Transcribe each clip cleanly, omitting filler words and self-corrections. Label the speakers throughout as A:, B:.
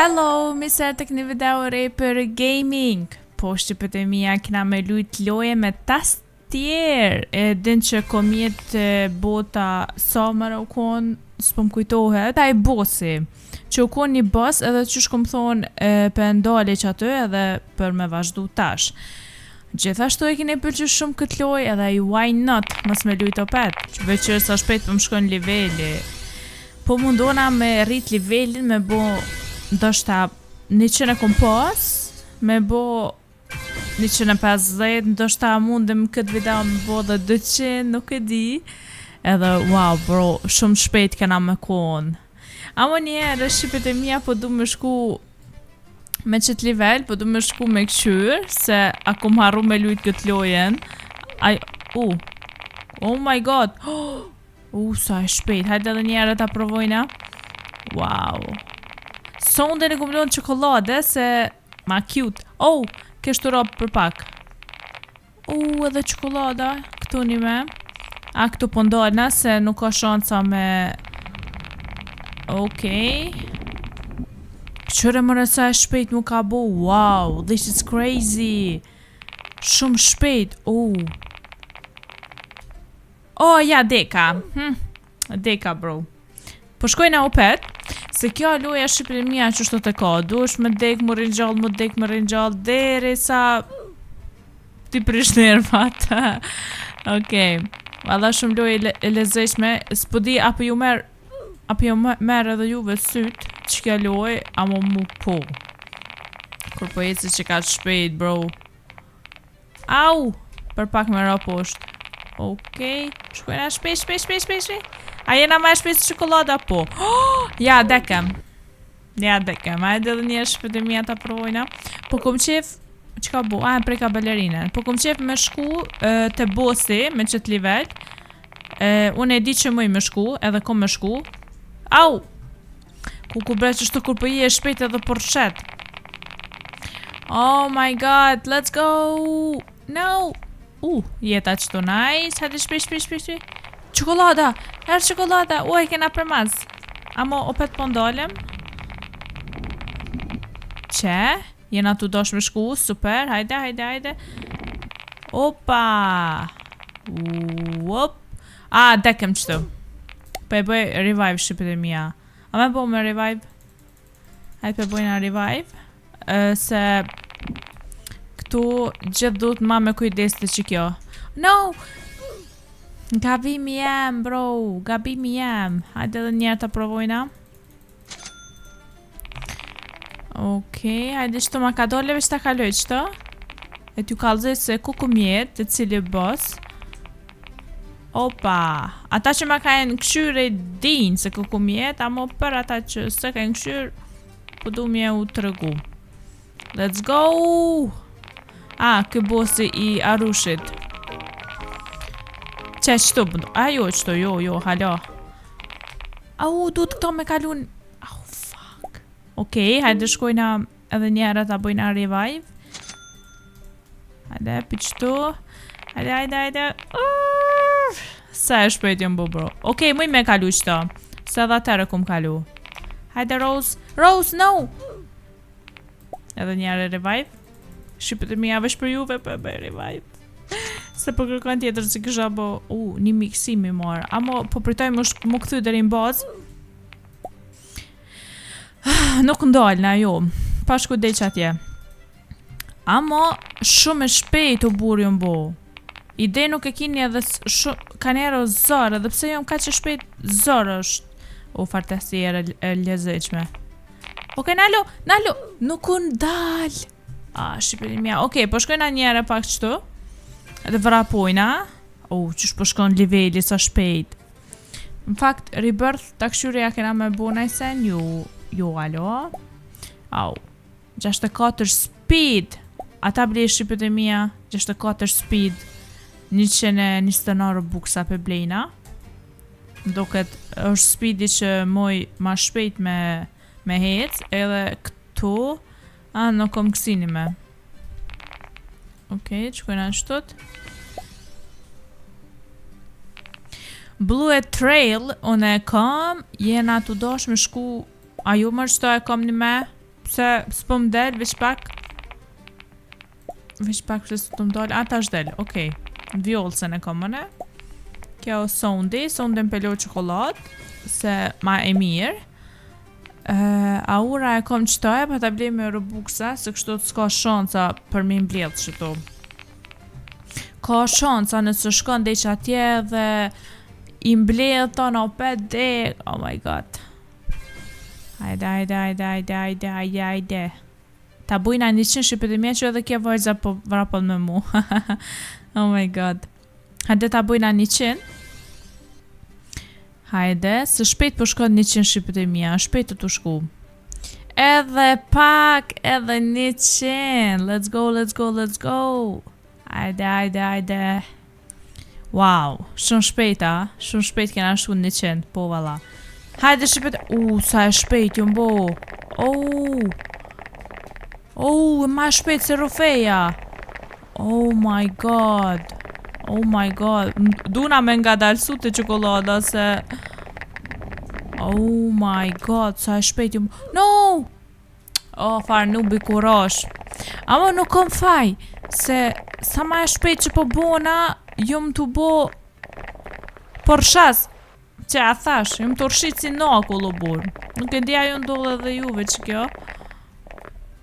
A: Hello, mirë se tek një video re për gaming. Po shqipet e mia kena me lujt loje me tastierë. E din që kom jet bota sa më u kon, s'po më kujtohet. Ai bossi, që u kon një boss edhe qysh kom thonë e, pe ndali që aty edhe për me vazhdu tash. Gjithashtu e keni pëlqy shumë këtë lojë edhe ai why not mos me lujt opet. Që veç që sa shpejt po më shkon leveli. Po mundona me rrit levelin me bo ndoshta 100 e kom pas, me bo 150, ndoshta mundem këtë video me bo dhe 200, nuk e di. Edhe wow bro, shumë shpejt kena me kon. Amo njëherë shqipet e mia po du me shku me qëtë level, po du me shku me këqyr, se a kom harru me lujt këtë lojen. Aj, u, oh my god, oh, u, sa e shpejt, hajde edhe njëherë ta provojna. Wow. Sonde në kom lonë çokolade, se ma cute. Oh, kështu rob për pak. U, edhe çokolada, këtu një me. A, këtu po ndalna, se nuk ka shansa me... Okej. Qyre mëre sa e shpejt mu ka bo, wow, this is crazy. Shumë shpejt, oh. Oh, ja, deka. Hm, deka, bro. Po shkojna opet, se kjo loja shqipet e mia që shto të ka, duhesh me dek, më ringjall, më dek, më ringjall, deri sa ti prish nervat. Okej. Valla shumë lojë e le- e lezetshme, s'po di apo ju merr apo ju merr edhe juve syt që kjo lojë, amo mu po. Kur po eci që ka të shpejt, bro. Au! Për pak me ra poshtë. Okej. Shkojna shpejt, shpejt, shpejt, shpejt, shpejt. A jena ma e shpejt se çokolada? Po. Oh, ja, dekem. Ja, dekem. Hajde edhe një shpejt e mia ta provojna. Po kom qef... Qka bo? A, e preka balerinën. Po kom qef me shku e, te bossi me qëtë level. E, unë e di që muj me shku, edhe kom me shku. Au! Ku ku bre qështu kur po je shpejt edhe po rrëshet. Oh my god, let's go! No! Jeta qëtu nice. Hajde shpejt, shpejt, shpejt, shpejt. Çokolada! Erë çokolada! U, e kena përmas. Amo, opet po ndalem. Qe? Jena tu dosh me shku, super, hajde, hajde, hajde. Opa! Uop! A, dekem qëtu. Po e bëj revive shqipet e mia. A me bo me revive? Hajde po e bojna revive. E, se këtu gjithë duhet ma me kujdes të që kjo. No! Gabimi jem, bro. Gabimi jem. Hajde edhe njerë të provojna. Okej, hajde qëto ma ka dole veç ta kaloj qëto. E t'ju kallzoj se ku kum jetë, të cili boss. Opa, ata që ma kanë këshyrë e din se ku kum jetë, amo për ata që se kanë këshyrë, po du mje u tregu. Let's go! A, kë bossi i arushit. Qe, qëto, a jo, qëto, jo, jo, halo. Au, du të këto me kalun. Au, fuck. Okej, hajde shkojna edhe njëherë ta bëjna revive. Hajde, pi qëtu. Hajde, hajde, hajde. Urr! Sa e shpejt jam bo, bro. Okej, muj me kalu qëto. Se edhe atëherë kum kalu. Hajde, Rose. Rose, no! Edhe njëherë revive. Shqipet e mia veç për juve po e bëj revive. Se po kërkon tjetër që kisha bo, një miksim i marë. Amo, po pritoj më, më kthy deri në bazë. Nuk ndalna, jo. Pa shku deri që atje. Amo, shumë e shpejt u burë jom bo. Ide nuk e kini edhe shumë, ka njerë zor, edhe pse jom kaq e shpejt, zor është. U farë tastierë e lezetshme. Okej, nalo, nalo, nuk u ndal. A, shqipet e mia. Okej, po shkojna njëherë pak qëtu. Edhe vrapojna. O, qysh po shkon leveli sa shpejt. Në fakt, rebirth ta këshyre ja kena me bo najsen. Jo, jo, alo. Au. 64 speed. Ata blej shqipet e mia. 64 speed. 129 Robuxa pe blejna. Duket është speedi që moj ma shpejt me me hec, edhe këtu a nuk kom kësini me. Okej, okay, shkojna qëtut. Blue Trail, unë e kam, jena të dosh me shku, a ju mërë qëto e kam një me? Pse s'po më del, veç pak. Veç pak pse s'po më del. A, tash del, okej. Okay. Vjollcën e kam unë. Kjo soundi, soundin pe lo çokollatë, se ma e mirë. Uh, aura e kom qëto e, pa ta blej me Robuxa, se kështu të s'ka shanca për mi mbledh qëto. Ka shanca nëse shkon deri që atje dhe i mbledh të në opet dhe, oh my god. Hajde, hajde, hajde, hajde, hajde, hajde, hajde. Ta bujna 100 shqipet e mja që edhe kjo vajza po vrapon me mu. oh my god. Hajde ta bujna 100. Hajde, se shpejt po shkon 100 shqipet e mija, shpejt të të shku. Edhe pak, edhe 100. Let's go, let's go, let's go. Hajde, hajde, hajde. Wow, shumë shpejt, a? Shumë shpejt kena shku 100, po valla. Hajde shqipet, u, sa e shpejt ju mbo. Oh. Oh, ma shpejt se rufeja. Oh my god. Oh my god. Duna me nga dalsu të çokolada se... Oh my god, sa e shpejt ju... No! Oh, far nubi kurash. Ama nuk kom faj, se sa ma e shpejt që po bona, jom të bo... Por shas, që a thash, jom të rshit si nakull o burr. Nuk e di a ju ndodhe edhe juve që kjo.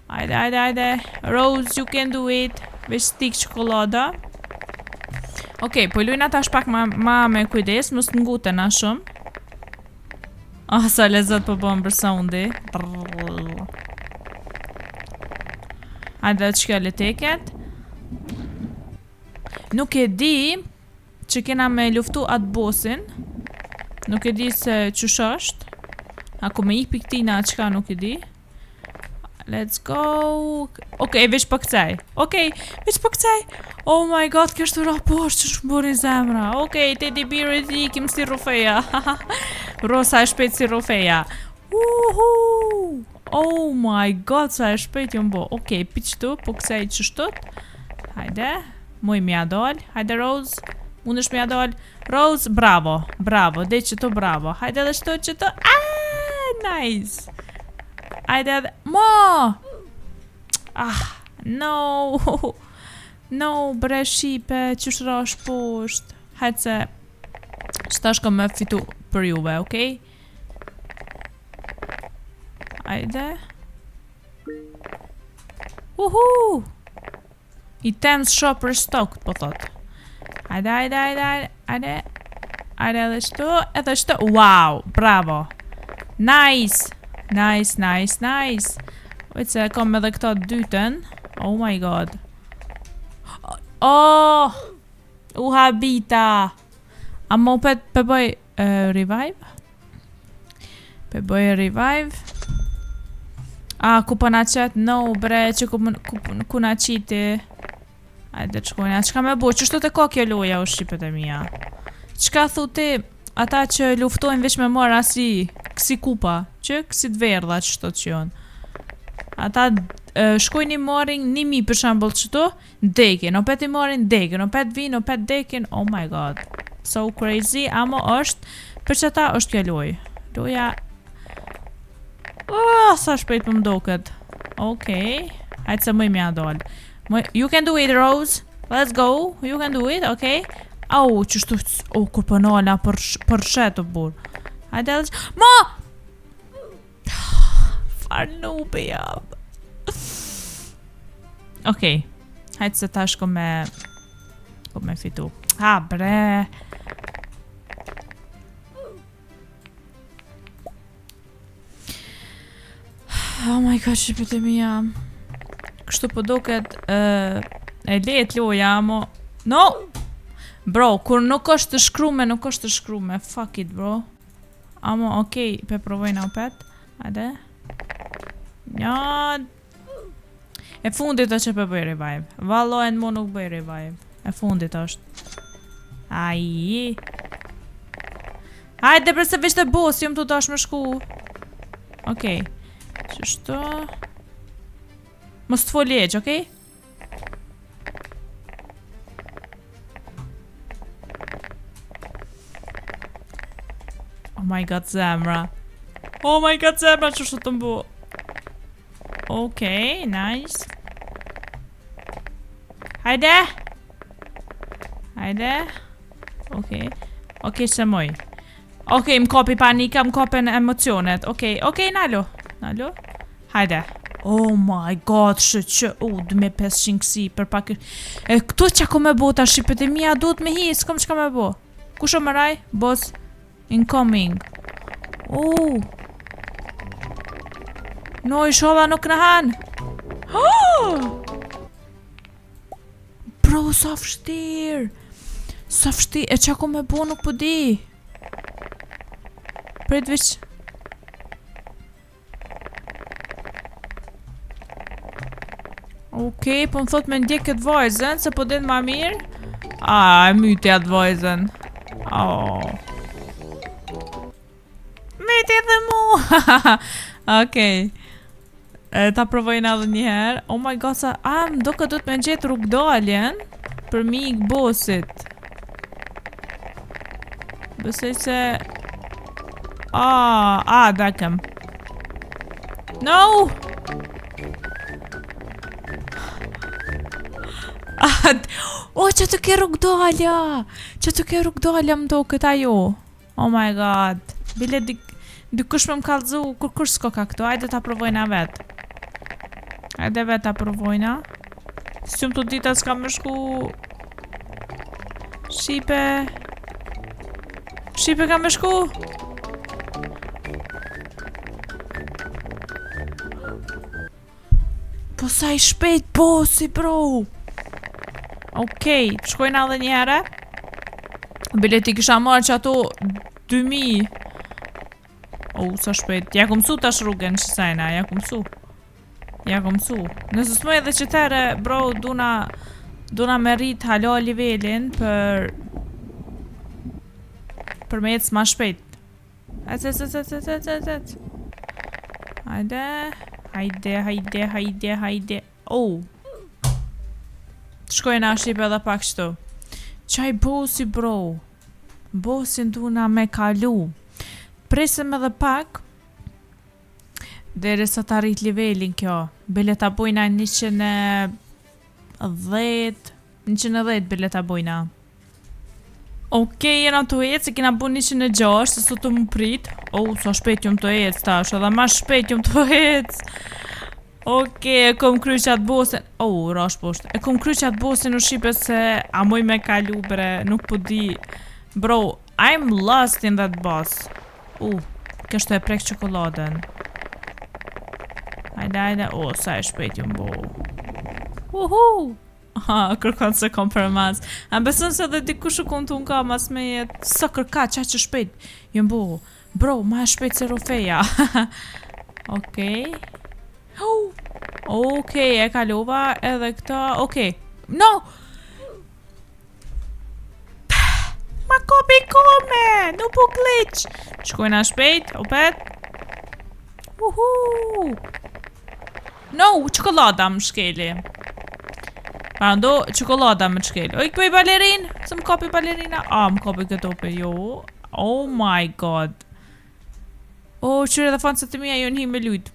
A: Ajde, ajde, ajde. Rose, you can do it. Veç tik çokolada. Okej, po lujna tash pak ma, ma me kujdes, mos të nguten na shumë. Ah, sa lezet po bën për soundi. Hajde që kjo le teket. Nuk e di që kena me luftu atë bossin. Nuk e di se qysh është. A ku me ik pi këtina, qka nuk e di. Let's go. Okej, veç po këcej. Okej, veç po këcej. Oh my god, kjo është ra poshtë që shumë bëri zemra. Okej, Teddy Bear-it i ikim si rrufeja. Rosa e shpejt si rrufeja. Uhu! Oh my god, sa e shpejt jom bo. Okej, pi qëtu, po këcej qështut. Hajde, muj mja dal. Hajde Rose, mundesh mja dal. Rose, bravo, bravo, dej qëtu bravo. Hajde edhe qëtu, qëtu. Ah, nice. Hajde edhe, mo! Ah, no. No, bre shqipe, qysh rash poshtë. Hajde se, që tash kom me fitu për juve, okej? Hajde. Uhu! Items shop restocked, po thot. Hajde, hajde, hajde, hajde, hajde. Hajde edhe shtu, edhe shtu. Wow, bravo. Nice. Nice, nice, nice. Ujtë se kom edhe këto dytën. Oh my god. Oh! U habita. A më opet pe bëj uh, revive? Pe bëj revive. A, ku po na qet? No, bre, që ku, ku, ku na qiti? Ajde, të shkojna. Qka me bo? Qështu të ka kjo loja o shqipet e mija? Qka thu ti ata që luftojnë veç me marrë asi kësi kupa, që kësi të verdha që të që janë. Ata e, shkojnë i marrin 1000 për shembull qëtu, dekin, opet i marrin dekin, opet vinë, opet dekin, oh my god. So crazy, amo është, për që ata është kjo lojë. Loja Oh, sa shpejt po më doket. Okej. Hajde se më mja dal. Më, you can do it, Rose. Let's go. You can do it, okay. Au, qështu, oh, kur po nala për, për shet të burr. Hajde edhe Ma! Far noobi jam. Okej. Hajde se tash ko me ko me fitu. Ha, bre. Oh my god, shqipet e mija. Kështu po duket uh, e letë loja, mo... No! Bro, kur nuk është të shkrume, nuk është të shkrume. Fuck it, bro. Amo, okej, okay, pe provojna opet. Hajde. Një... E fundit është që pe bëj revive. Vallohen mu nuk bëj revive. E fundit është. Ai. Hajde, bre se veç të boss, jom të dash me shku. Okej. Qështu? Mos të foljeq, okej? Oh my god, zemra. Oh my god, zemra, që shtu të mbu. Okej, nice. Hajde! Hajde. Okej. Okej, se moj. Okej, më kapi panika, më kapen emocionet. Okej, okej, nalo. Nalo. Hajde. Oh my god, shë që, u, oh, 2500 kësi, për pak... E këtu që ko me bo ta shqipet e mija, duhet me hi, s'kom qka me bo. Kush o mëraj? Boss, incoming. Oh. No, isholla nuk në hanë. Oh! Bro, sa vështirë. Sa vështirë, e qa ko me bo nuk po di. Prit veç. Okej, po më thot me ndjek këtë vajzën, se po din ma mirë. A, e myti atë vajzën. Oh. Myti edhe mu. Okej. E, ta provojnë edhe një herë. Oh my god, sa... A, më do këtë duhet me gjetë rrugdaljen për mi ik bossit. Besoj se... A, a, dakëm. No! Ah, o, që të ke rrugdalja! Që të ke rrugdalja më do këtë ajo. Oh my god. Bile dik, dikush më më kallzu, kur kur s'ko ka këtu, ajde ta provojna vet. Ajde vet ta provojna. S'jum të dita s'ka më shku... Shqipe... Shqipe ka me shku. Po sa i shpejt bossi bro. Okej, okay, shkojna edhe një herë. Bile ti kisha marrë që ato 2000. Oh, sa shpejt. Ja kom mësu tash rrugën që sajna, ja kom mësu. Ja kom mësu. Nëse s'moj edhe që tere, bro, duna, duna me rrit hala nivelin për për me ecë ma shpejt. Ec, ec, ec, ec, ec, ec, ec, ec. Hajde, hajde, hajde, hajde, hajde. Oh. Shkojna shqipe edhe pak qëtu. Qaj bossi, bro. Bossin duna me kalu. Presim edhe pak. Deri sa ta rrit nivelin kjo. Bile ta bojna 110, 110 bile ta bojna. Okej, jena të ecë, kena bu 106, se sot të më prit. Oh, sa shpejt jom të ecë tash, edhe ma shpejt jom të ecë. Okej, e kom kry qatë bossin. Oh, rash poshtë. E kom kry qatë bossin në shqipe se a muj me kalu bre, nuk po di. Bro, I'm lost in that boss. U, uh, kështu e prek çokoladën. Hajde, hajde, oh, sa e shpejt jom bo. Uhu! Ha, kërkon se kom për mas. A beson se edhe dikush u konë të unë ka mas me jetë. Sa kërka, qa që shpejt jom bo. Bro, ma e shpejt se rofeja. Okej. Oh, Okej, e kalova edhe këta. Okej. No! Ma kopi kome, nuk po glitch. Shkojna shpejt, opet. Uhu. No, çokolada më shkeli. Parando, çokolada më shkeli. O, i këpëj balerin? Se më kapi balerina? A, më kapi këto pe, jo. Oh my god. Oh, qyre dhe fansat e mija jonë hi me lujt.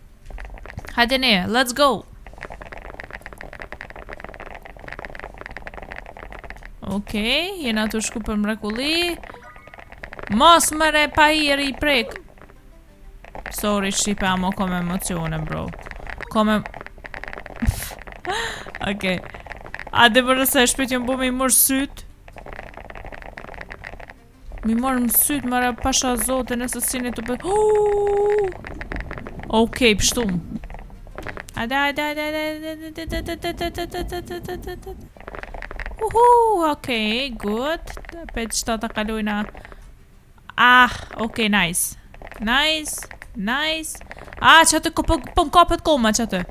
A: Hajde ne, let's go. Okej, jena të shku për mrekulli. Mos mëre pa i prek. Sorry, shqipe, amo kom emocione, bro. Kom em... Okej. A dhe bërë se shpejt jëmë bo me i mërë syt? Mi morë më syt, mëre pasha zotin nëse s'jeni të bë... Okej, pështum. Hajde, hajde, hajde, hajde, hajde, hajde, hajde, hajde, hajde, hajde, hajde, Uhu, okej, good. Pet qëta ta kalojna. Ah, okej, nice. Nice, nice. Ah, që aty po, po më kapet koma që aty.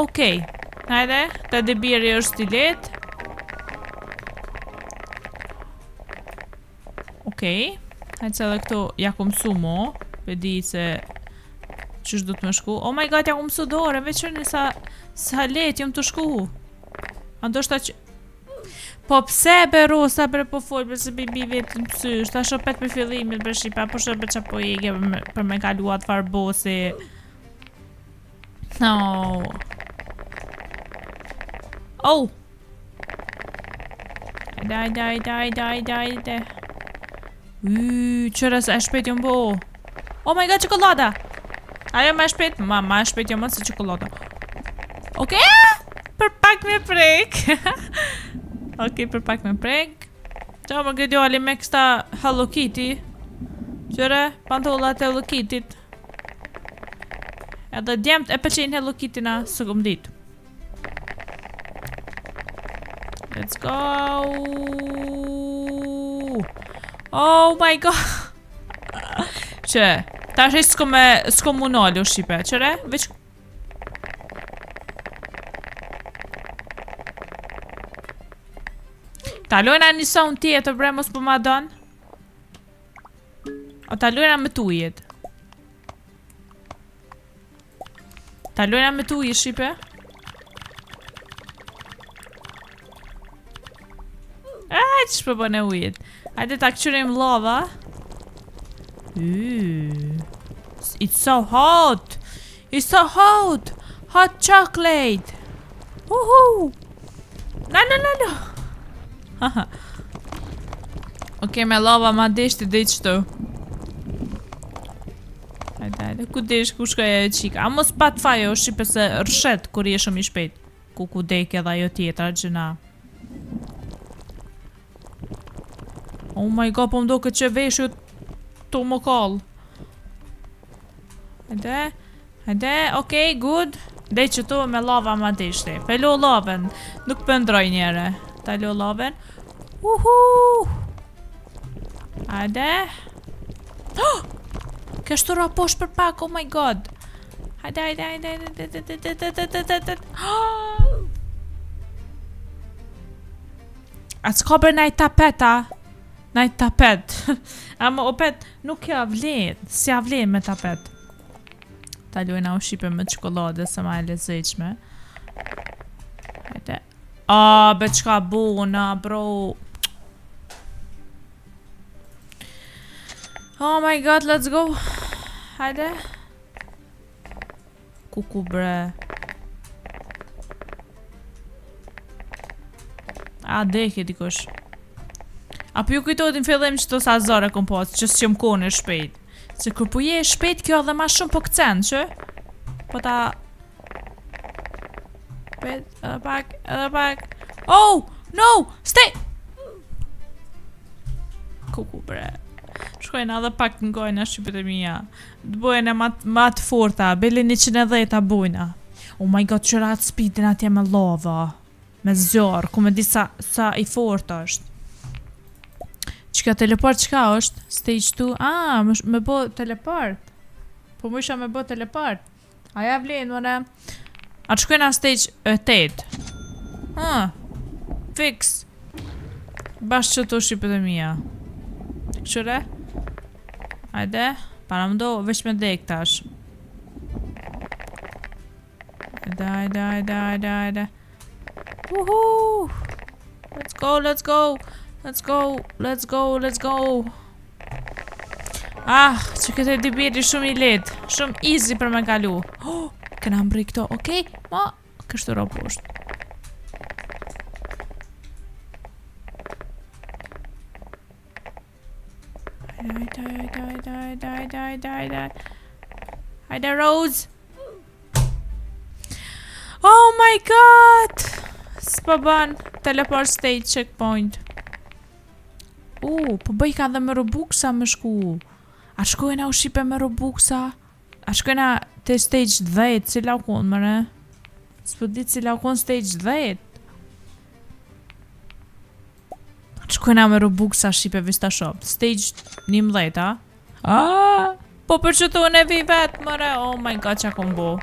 A: Okej. Hajde, të debiri është i letë. Okej. Hajde se edhe këto ja kom mësu mo. Pe di se qysh do të më shku. Oh my god, ja kom mësu dore, veç një sa, sa letë jam të shku. A ndoshta që... Po pse be Rosa bre po fol bre se bi bi vetëm psysh, tash opet për fillimit bre shqipa, po shoh bre qa po ige për me, për me kalu atë farë bossi. No. Oh! Ajde, ajde, ajde, ajde, ajde, ajde. Yy, qyre sa e shpejt jom bo. Oh my god, çokollada! Ajo ma e shpejt? Ma, ma e shpejt jom se çokollada. Okej, për pak me prek. Okej, për pak me prek. Qa më këtë djali me kësta Hello Kitty. Qyre, pantollat e Hello Kitty-t. Edhe djemt e pëlqejnë Hello Kitty-na, së kom dit. Let's go! Oh my god! Që, tash e s'ko me, s'ko mu nalë, o shqipe. Qyre, veç... Ta lojna një son tjetër, bre, mos po ma don. O ta lojna me tujit. Ta lojna me tujit, shqipe. Aj, që shpë bën e ujit. Hajde ta këqyrim lava. Yy. It's so hot. It's so hot. Hot chocolate. Uhu. No, no, no, no. Haha. Okej, me lava ma deshti dhe qëtu. Hajde, hajde, ku desh, ku shkoj ajo qika? A mos pat faj, o shqipe se rëshet kur je shumë i shpejt. Ku ku dek edhe ajo tjetra gjëna. Oh my god, po më doket që veshu të më kall. Hajde, hajde, okej, good. Dej që tu me lava ma deshti. Pe lo lavën, nuk për ndroj njere. Ta lo lavën. Uhu! Hajde. Oh! Kështu ra poshtë për pak, oh my god. Hajde, hajde, hajde, hajde, hajde, hajde, hajde, hajde, hajde, hajde. Oh! A s'ka bre naj tapet, a? Naj tapet. Ama opet nuk ja vlen, s'ja vlen me tapet. Ta lujna u shqipe me çokoladë se ma e lezetshme. Hajde. A, be qka bona, bro. Oh my god, let's go. Hajde. Kuku bre. A, deke dikush. A po ju kujtohet në fillim që të sa zore kom pas, që s'qëm kone shpejt. Se kur po je shpejt kjo edhe ma shumë po këcen, që? Po ta... Pet, edhe pak, edhe pak. Oh, no, stay! Kuku bre. Shkojnë edhe pak të ngojnë shqipet e mija. Të bojnë ma, ma të forta, bele 110 ta bojna. Oh my god, qëra atë speedin atje me lava. Me zjarr, ku me di sa, sa i fort është. Qka teleport qka është? Stage 2, ah, me, me bo teleport. Po më isha me bo teleport. A ja vlen, mëne. A të shkojna stage 8. Ah, fix. Bash që të shqipet e mija. Qëre? Ajde, para më do, veç me dek tash. Ajde, ajde, ajde, ajde, ajde. Uhu! Let's go, let's go! Let's go, let's go, let's go! Ah, që këtë e dibiri shumë i letë, shumë easy për me kalu. Oh, këna mbri këto, okej? Ma, kështu ro poshtë. Hajde, hajde, hajde, hajde, hajde, hajde, hajde. Hajde, Rose! Oh my god! S'po bën. Teleport stage checkpoint. U, po bëj ka dhe me Robuxa me shku. A shkojna u shqipe me Robuxa? A shkojna te stage 10, cila u konë mëre? S'po di cila u konë stage 10. A shkojna me Robuxa shqipe vista shop? Stage 11, a? A, po për që tu në vi vet, mëre, oh my god, qa kom bo.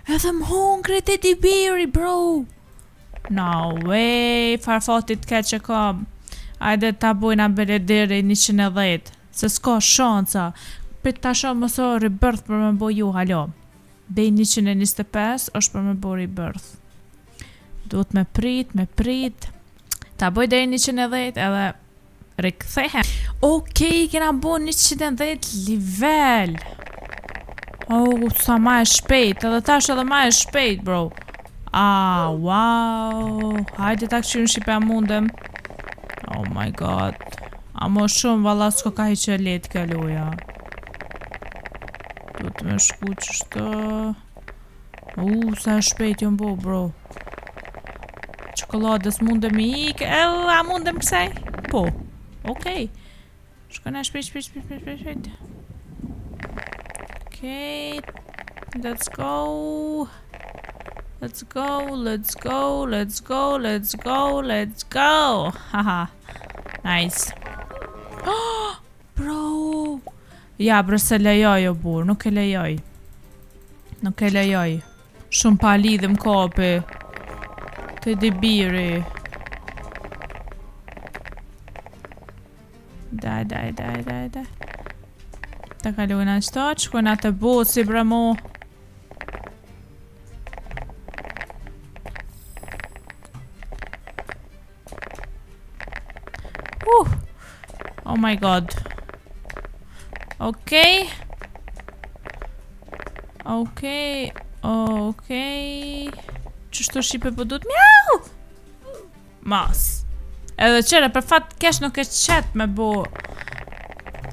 A: Edhe më hongre teddy bear bro. No way, farfatit keq e kam. Ajde ta bojna bele deri 110, se s'ka shanca. Prit ta shoh mos o rebirth për me bo ju, halo. Deri 125 është për me bo rebirth. Duhet me prit, me prit. Ta boj deri 110 edhe rikthehem. Okej, kena bo 110 level. Oh, sa ma e shpejt, edhe tash edhe ma e shpejt, bro. Ah, wow. Hajde ta këqyrim shqipe a mundem. Oh my god. Amo shumë, valla s'ko ka hiq e letë kjo loja. Duhet me shku qështu. U, sa e shpejt jom bo, bro. Çokoladës mundem i ik. E, a mundem kësaj? Po. Okej. Shkojna shpejt, shpejt, shpejt, shpejt, shpejt, shpejt. Okej. Let's go. Let's go, let's go, let's go, let's go, let's go. Haha. Nice. Oh, bro. Ja, bro, se lejoj o burr, nuk e lejoj. Nuk e lejoj. Shumë pa lidhëm kapi. Të di biri. Daj, daj, daj, daj, daj. Ta kalojna qëta, të shkojna te bossi bre mo. Uh! Oh my god. Okej. Okej, okej. Qështu shqipe po du të mjau? Mas. Edhe qëre, për fat kesh nuk e qet me bo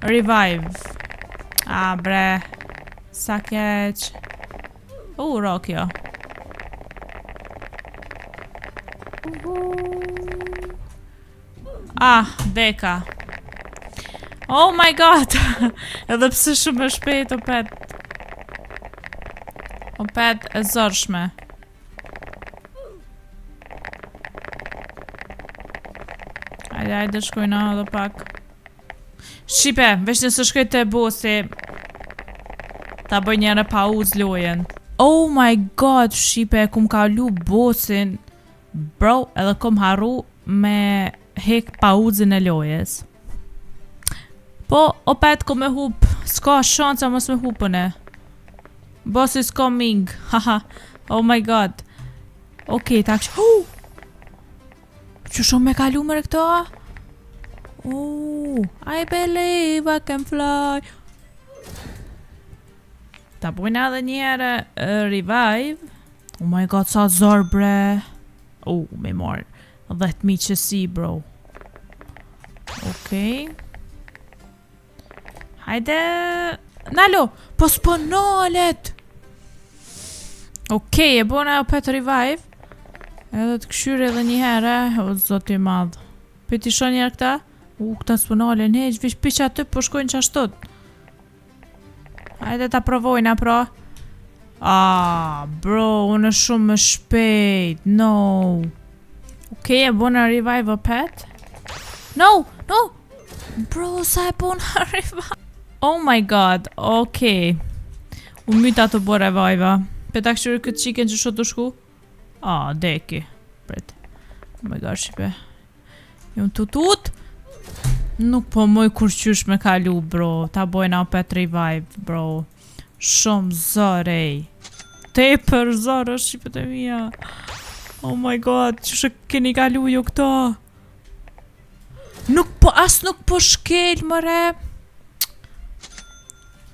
A: revive. A, bre. Sa keq. U, ro kjo. Ah, deka. Oh my god. Edhe pse shumë e shpejt, opet. Opet e zorshme. Ajde, ajde, shkojna edhe pak. Shqipe, veç nëse shkoj te bossi, ta bëj njëherë pauzë lojën. Oh my god, Shqipe, kum kalu bossin, bro, edhe kum harru me hek pauzën e lojës. Po, opet kom me hup, s'ka shansa mos me hupën e. Boss is coming, haha, oh my god. Okej, ta kështë, oh! Që shumë me kalu mërë këto? Oh, I believe I can fly. Ta bujna edhe njëherë revive. Oh my god, sa zor bre. Oh, me marrë 10.000 qësi, bro. Okej. Hajde. Nalo, po s'po nalet. Okej, e bona opet revive. Edhe të këshyri edhe një herë, o zoti i madh. Pe ti shoh njëherë këta? U, këta s'po nalen hiq, veç piq aty po shkojnë qashtu. Hajde ta provojna pra. Ah, bro, unë shumë më shpejt. No. Okej, e bona revive opet. No, no. Bro, sa e bona revive. Oh my god, okej. U myta të bo revive. Pe ta këshyri këtë qikën që sho të shku? Ah, deki. Prit. Oh my god, shqipe. Jom të tut. Nuk po moj kur qysh me kalu, bro. Ta bojna opet revive, bro. Shumë zor, ej. Tepër zor është shqipet e mia. Oh my god, qysh e keni kalu ju këto? Nuk po, as nuk po shkel, mëre.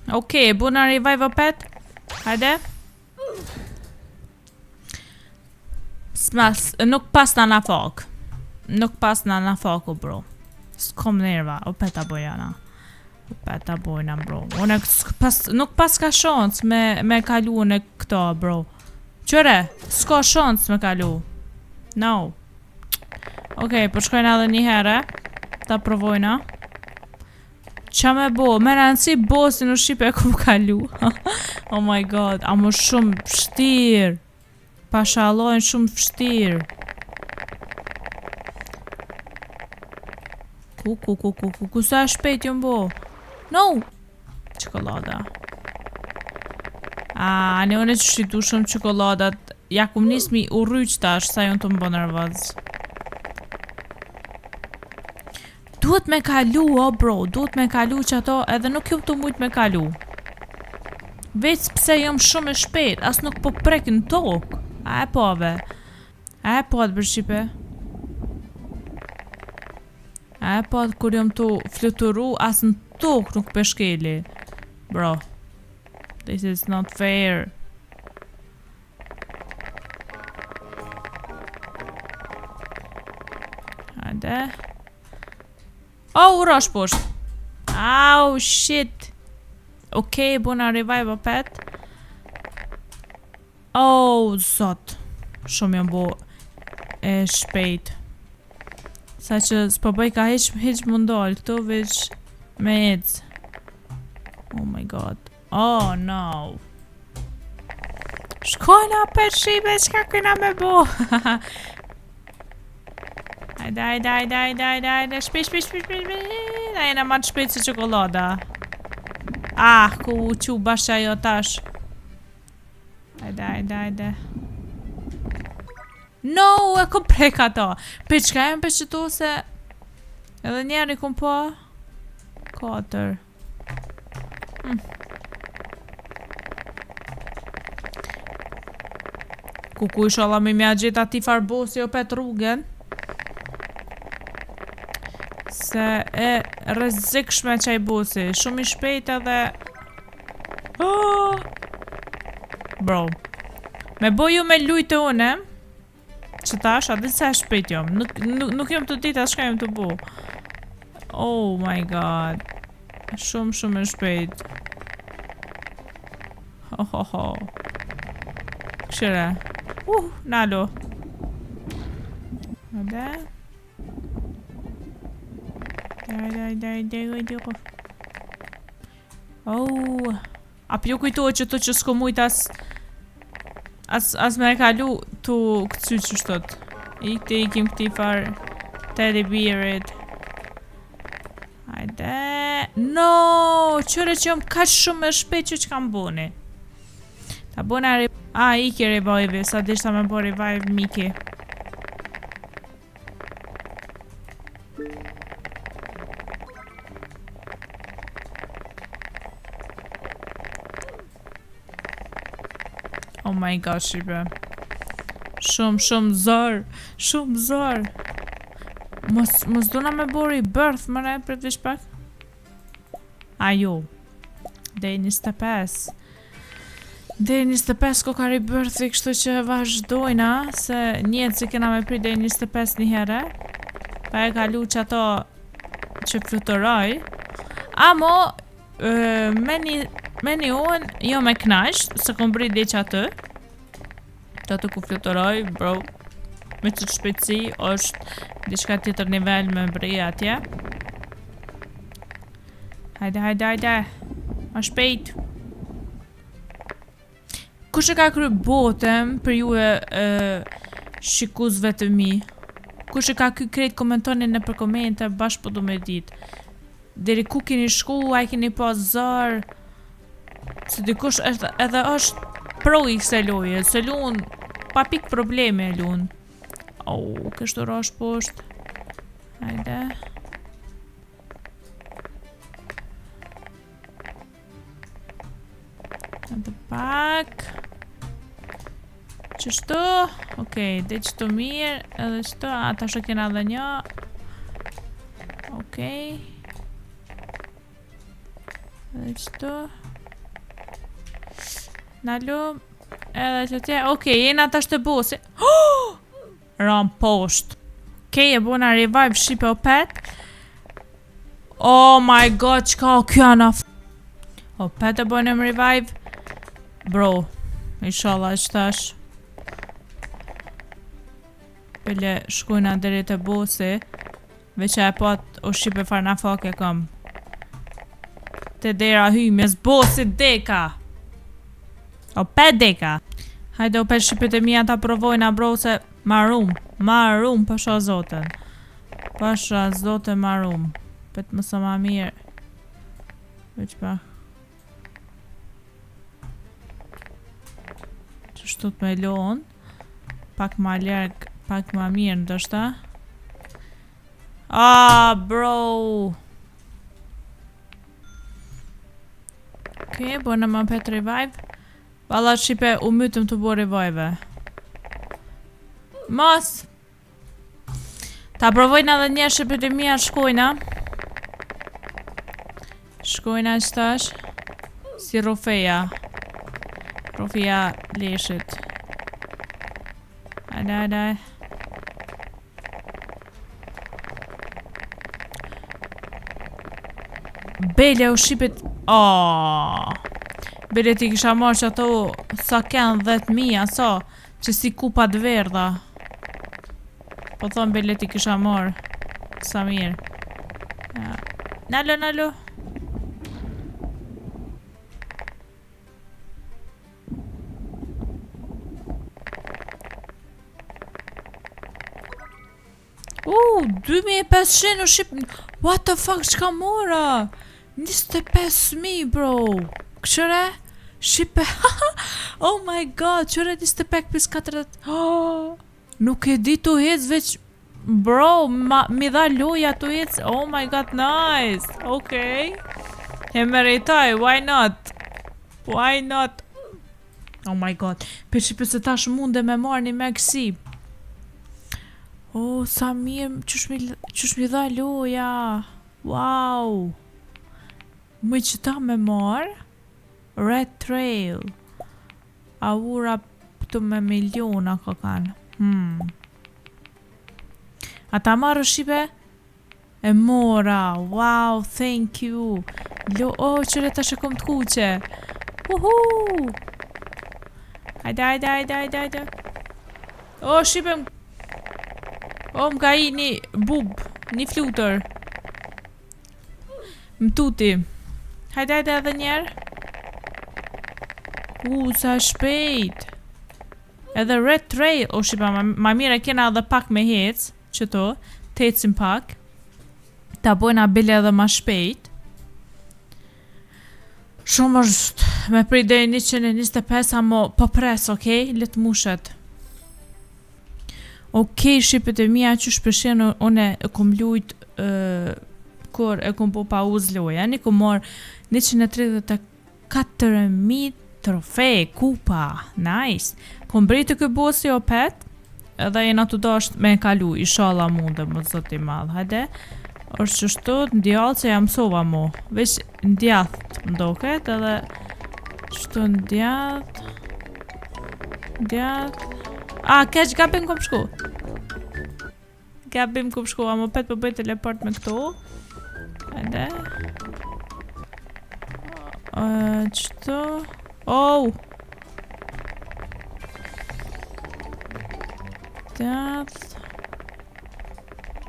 A: Okej, okay, bona revive opet. Hajde. Smas, nuk pas na nafak. Nuk pas na nafaku, bro. S'kom nerva, opet ta bojana. Opet ta bojna, bro. Unë pas, nuk pas ka shans me, me kalu në këto, bro. Qëre, s'ka shans me kalu. No. Okej, okay, po shkojna edhe një herë. Ta provojna. Qa me bo? Me rëndësi bossin në shqipe e kum kalu. oh my god, a më shumë vështirë. Pasha Allahun shumë vështirë. Ku, ku, ku, ku, ku, ku, sa shpejt jom bo? No! Çokolada. A, ne unë që shi du shumë çokoladat. Ja kum nis mi u rryq tash, sa jonë të më bo nervoz. Duhet me kalu, o bro, duhet me kalu që ato edhe nuk jom të mujt me kalu. Veç pse jom shumë e shpejt, as nuk po prek në tokë. A e pove? A e po atë për shqipe? A e po atë kur jom të fluturu, as në tokë nuk pe shkeli. Bro. This is not fair. Hajde. Oh, u rash poshtë. Au, shit. Okej, okay, bona revive opet. Oh, zot. Shumë jam bo e shpejt. Sa që s'po bëj ka hiq, hiq mundol këtu, veç me ecë. Oh my god. Oh no. Shkojna për shqipe, qka këna me bo? Ajde, ajde, ajde, ajde, ajde, ajde, shpejt, shpejt, shpejt, shpejt, shpejt, na jena ma të shpejt se çokolada. Ah, ku u qu bash ajo tash. Ajde, ajde, ajde. No, e kom prek ato. Pe qka jem pe qëtu se... Edhe njeri kom pa... Katër. Hmm. Ku ku ishalla me mja gjet ati far bosi opet rrugën. Se e rrezikshme qaj bosi. Shumë i shpejt edhe... Oh! Bro. Me bo ju me lujtë une. Që tash, a di sa e shpejt jam. Nuk, nuk, nuk jam tu ditë as çka jam tu bo. Oh my god. Shumë, shumë e shpejt. Ho, ho, ho. Këshyre. Uh, nalo. Hajde. Daj, daj, daj, daj, daj, daj. Oh. A p'ju kujtohet që to që s'ko mujt as As, as me e kalu tu këcy qështot Ik të ikim këti far Teddy bearit Hajde No Qyre që jam kaq shumë e shpejt që që kam boni Ta bona re A, iki revive Sa dishta me bo revive Miki Oh my god, shqipe. Shumë, shumë zor. Shumë zor. Mos, mos duna me bo rebirth, mëre, prit veç pak. A jo. Deri 25. Deri 25 ko ka rebirthi, kështu që vazhdojna, se njetë se kena me prit deri 25 një herë. Pa e kalu që ato që fluturoj. Amo, me një, me një unë, jo me knaq, se kom bri dhe që aty. Që aty ku fluturoj, bro, me që të shpejtësi, është diçka tjetër nivel me bri atje. Hajde, hajde, hajde. Ma shpejt. Kush e ka kry botën për ju e, e shikuzve të mi? Kush e ka kry krejt komentoni nëpër komente, bash po du me dit. Deri ku keni shku, a e keni pas zor? Se dikush është, edhe është pro i kësaj loje, se lun pa pik probleme e lun. Au, oh, kështu rash poshtë. Hajde. Edhe pak. Qështu? Okej, dhe qëtu mirë, edhe qëtu, a tash e kena edhe një. Okej. Edhe qëtu. Nalu. Edhe që tje, okej, jena tash te bosi. Oh! Ram poshtë. Okej, e bona revive shqipe opet. Oh my god, qka o kjo në Opet e bonëm revive. Bro, inshallah që tash. Pele shkojna deri te bosi. Veç e pat o shqipe far nafake kam. Te dera hymjes, bosi deka. Opet deka. Hajde opet shqipet e mija ta provojna bro se marum, marum pasha zotën. Pasha zotën marum. Pet më sa ma mirë. Veç pa. Qështu të me lonë. Pak ma larg, pak ma mirë ndoshta. Ah, bro. Okej, okay, bënëm opet revive. Valla shqipe u mytëm tu bo revive. Mos! Ta provojna edhe një shqipet e mija shkojna. Shkojna që tash. Si rrufeja. Trofia leshit. Hajde, hajde, hajde. Bele u shqipit Oh Bele ti kisha marrë që ato Sa kenë 10.000 a sa Që si kupat verdha Po thom bele ti kisha marrë Sa mirë ja. Nalo, nalo Uh, 2500 në shqip What the fuck, qka mora 25.000 bro Kqyre Shqipe Oh my god, qyre 25.40 oh, Nuk e di të hec veç Bro, ma, mi dha loja të hec Oh my god, nice Okej E meritoj, why not Why not Oh my god Për shqipe se tash munde me marrë një maxi Oh, sa mirë, qysh mi, qysh mi dha loja Wow Më që ta me marrë Red Trail Aura këtu me miliona ka kanë Hmm A ta marrë shqipe? E mora, wow, thank you Lo, oh, qyre tash e kom të kuqe Uhu Hajde, hajde, hajde, hajde, hajde Oh, shqipe më Oh, më ka i një bub, një flutur Më tuti Hajde, hajde edhe njerë U, sa shpejt Edhe red trail O, shqipe, ma, ma mirë e kena edhe pak me hec Qëto, të hecim pak Ta bojna bile edhe ma shpejt Shumë është me prit deri 125 amo po pres, okej? Okay? Le të mushet. Okej, okay, shqipet e mia që shpeshen unë e kom lujt uh, kur e kom po pauzë loja. Një kom marrë 134.000 trofe, kupa, nice. Kom brej të kë bosi opet, edhe jena të dasht me kalu, inshallah mundem, më zoti madh, hajde. është qështu, n'djallë që jam mësova mu, veç n'djath më doket, edhe qështu n'djath, n'djath, a, keq gabim kom shku. Gabim kom shku, ama pet po bëj teleport me këtu. Hajde. Uh, qëtu? Oh! Djath.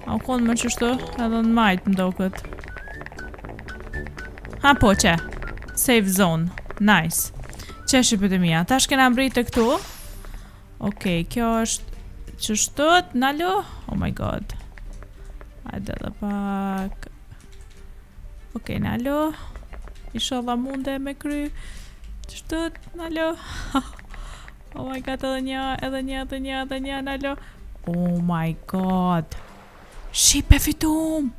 A: A u konë më qështu? Edhe në majtë më doket. Ha po që. Safe zone. Nice. Qe shqipet e mija. Tash kena mbritë këtu. Okej, kjo është qështu, nalu? Oh my god. Hajde edhe pak. Okej, nalu. Inshallah munde me kry. Qështu, nalu. oh my god, edhe një, edhe një, edhe një, edhe një, nalu. Oh my god. Shqipe fitum.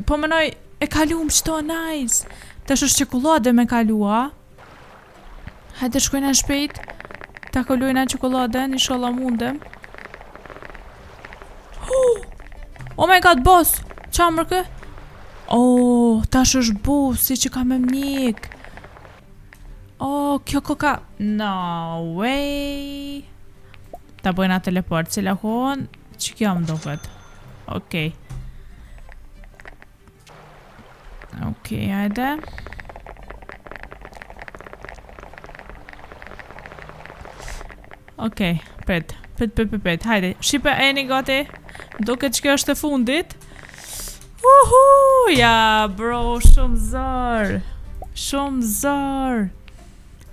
A: Po menoj, e kalum qëto, nice. Tash është çokoladë me kalua. Hajde shkojna shpejt. Ta kalojna çokoladën, inshallah mundem. Oh my god, boss! Qa mërë kë? Oh, tash është bossi që ka me mnjek. Oh, kjo koka... No way. Ta bojna teleport, cila kohën, që kjo më duket. Okej. Okej, hajde. Okej, prit. Prit, prit, prit, prit. Hajde, shqipe e jeni gati. Duket që kjo është e fundit. Uhu, ja, bro, shumë zor. Shumë zor.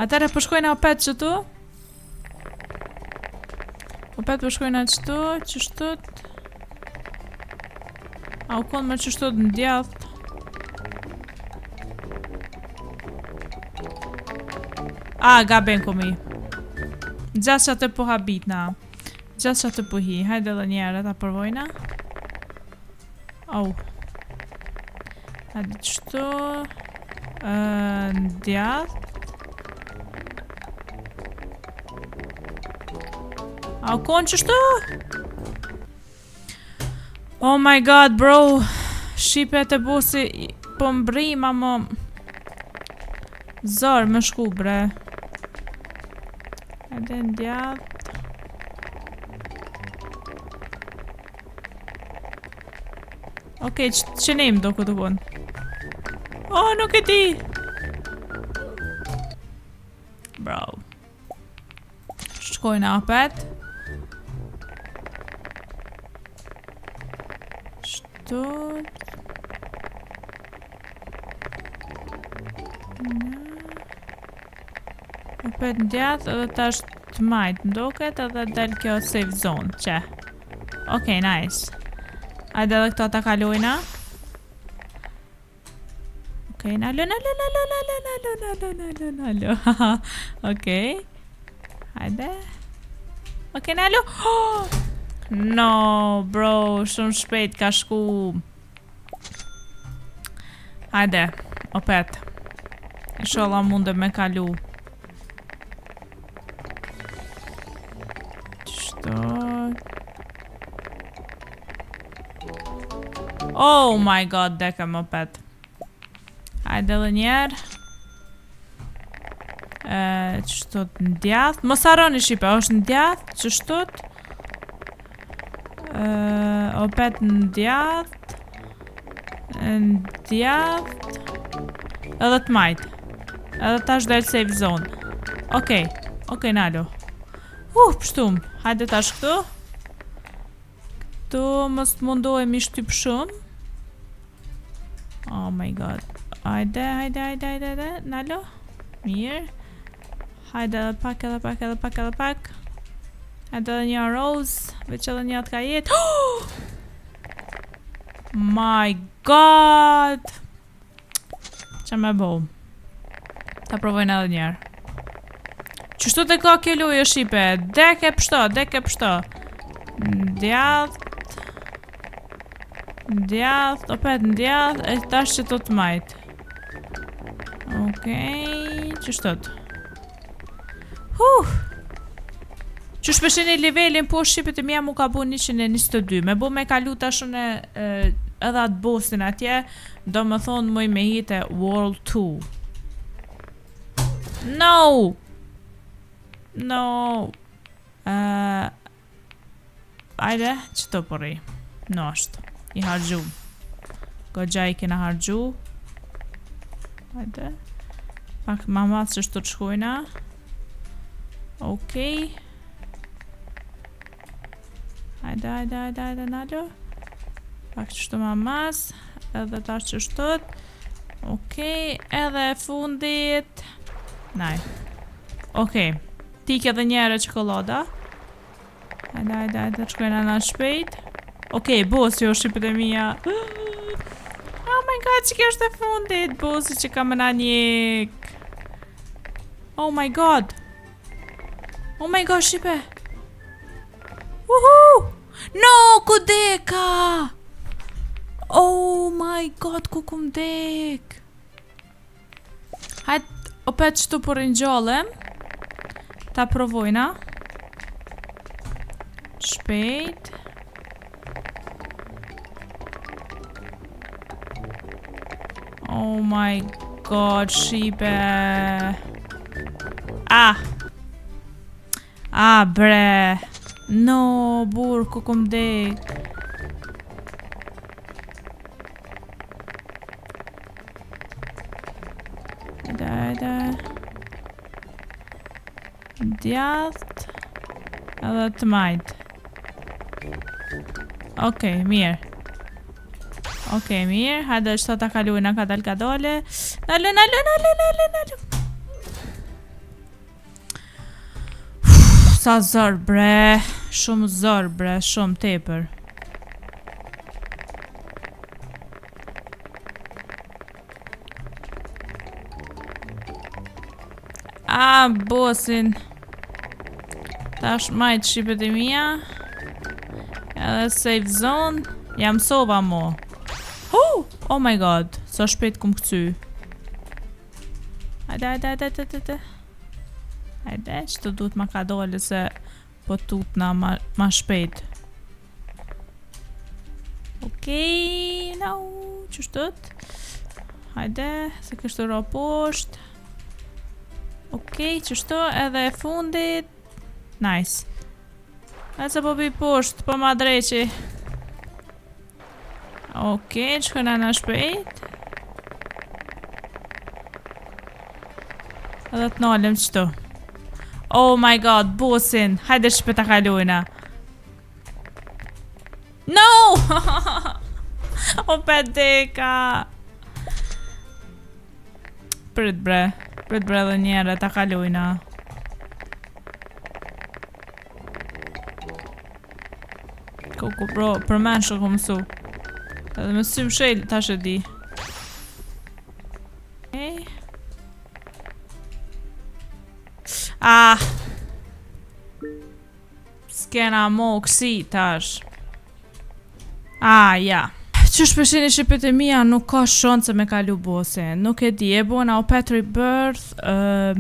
A: Atëre po shkojna opet qëtu? Opet po shkojna qëtu, qështu. A u konë më qështu në djath. A, gabim komi. Gjatë që atë po habitna. Gjatë që atë po hi. Hajde edhe njerë ta përvojna. Au. Hajde qëtu. Në djath. A u konë qështu? Oh my god, bro. Shqipe të bosi po mbrim, ama... Zor, me shku, bre. Hajde në djathtë. Okej, okay, që ne do këtë punë? Oh, nuk e di! Bro. Shkojna apet. Shtu. Opet në djathtë edhe tash të majtë më doket edhe del kjo safe zone, që. Okej, nice. Ajde edhe këto ta kalojna. Okej, nalo, nalo, nalo, nalo, nalo, nalo, nalo, nalo. Okej. Hajde. Okej, nalo. Oh! No, bro, shumë shpejt ka shku. Hajde, opet. Inshallah mundem me kalu. Qështu... Oh my god, dekëm opet. Hajde edhe njerë. E, qështu në djathtë. Mos harroni shqipe, është në djathtë, qështu. E, opet në djathtë. Në djathtë. Edhe të majtë. Edhe tash del safe zone. Okej, okej, nalo. Uh, pështum. Hajde tash këtu. Këtu mos të mundohem i shtyp shumë. Oh my god. Hajde, hajde, hajde, hajde, hajde. Nalo. Mirë. Hajde edhe pak, edhe pak, edhe pak, edhe pak. Hajde edhe një rose. Veç edhe një atë ka jetë. Oh! My god! Qa me bo? Ta provojnë edhe njerë. Qështu të ka kjo lojë shqipe? Dek e pështo, dek e pështo. Djath. Djath, opet në djath, e tash që të të majt. Okej, qështu të. Huh! Qysh pe shihni levelin po shqipet e mija mu ka bu 122 Me bu me kalu tash unë edhe atë bossin atje Do më thonë muj me hi te World 2 No! No! Uh, Ajde, që të po rri No është I hargju Goxha i kena hargju Ajde Pak ma mas që shtu të shkojna Okej Hajde, hajde, hajde, hajde, nalo Pak që shtu ma mas Edhe tash që shtut Okej, edhe e fundit Naj Okej Tik edhe njëherë çokollada Hajde, hajde, hajde, të shkojna na shpejt. Okej, okay, bossi o shqipet e mija. Oh my god, që kjo është e fundit? Bossi që ka me na njek. Oh my god. Oh my god, shqipe. Uhu! No, ku deka? Oh my god, ku kum dek? Hajt, opet qëtu po ringjallem. Ta provojna. Shpejt. Oh my god, shqipe. Ah. Ah, bre. No, burr, ku kum dek. Hajde, hajde. Djath. Edhe të majt. Okej, mirë. Okej, mirë. Hajde, qëta ta kalojna ka dal ka dale. Nalo, nalo, nalo, nalo, nalo. Sa zor, bre. Shumë zor, bre. Shumë tepër. A, bossin. Tash majt shqipet e mija. Edhe safe zone. Jam sova mo. Oh, oh my god. Sa shpejt kum këcy. Hajde, hajde, hajde, hajde, hajde. Hajde, që të duhet ma ka dole se po tutna ma, ma shpejt. Okej, no, qështët? Hajde, se kështu ro poshtë. Okej, qështu edhe e fundit. Nice. A se po bi poshtë, po ma dreqi. Okej, okay, shkojna na shpejt. Edhe të nalem qëtu. Oh my god, bossin. Hajde shpejt ta kalojna. No! o pedeka. Prit bre. Prit bre edhe njerë ta kalojna. Kuku bro, për men shë ku mësu. Edhe me sy mshel, tash e di. Okej. Ah! S'kena mo kësi tash. Ah, ja. Qysh po shihni shqipet e mija nuk ka shanse me kalu bossin. Nuk e di, e bona opet rebirth, uh,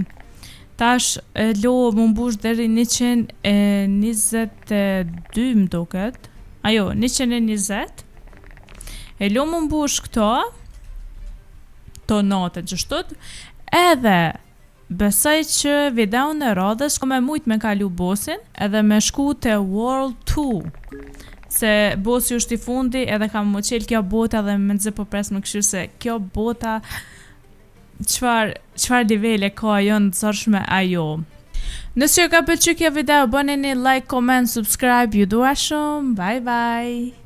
A: tash e lo më mbush deri 122 më duket. Ajo, 120. E lo më mbush këto, to natën qështut, edhe besoj që videon e radhës ko me mujt me kalu bossin edhe me shku te World 2 se bossi është i fundi edhe ka më qel kjo bota dhe me nëzë po pres me këshyrë se kjo bota çfar çfar nivele ka ajo në zërshme ajo. Nëse ju ka pëlqyer kjo video, bëni një like, comment, subscribe, ju dua shumë. Bye bye.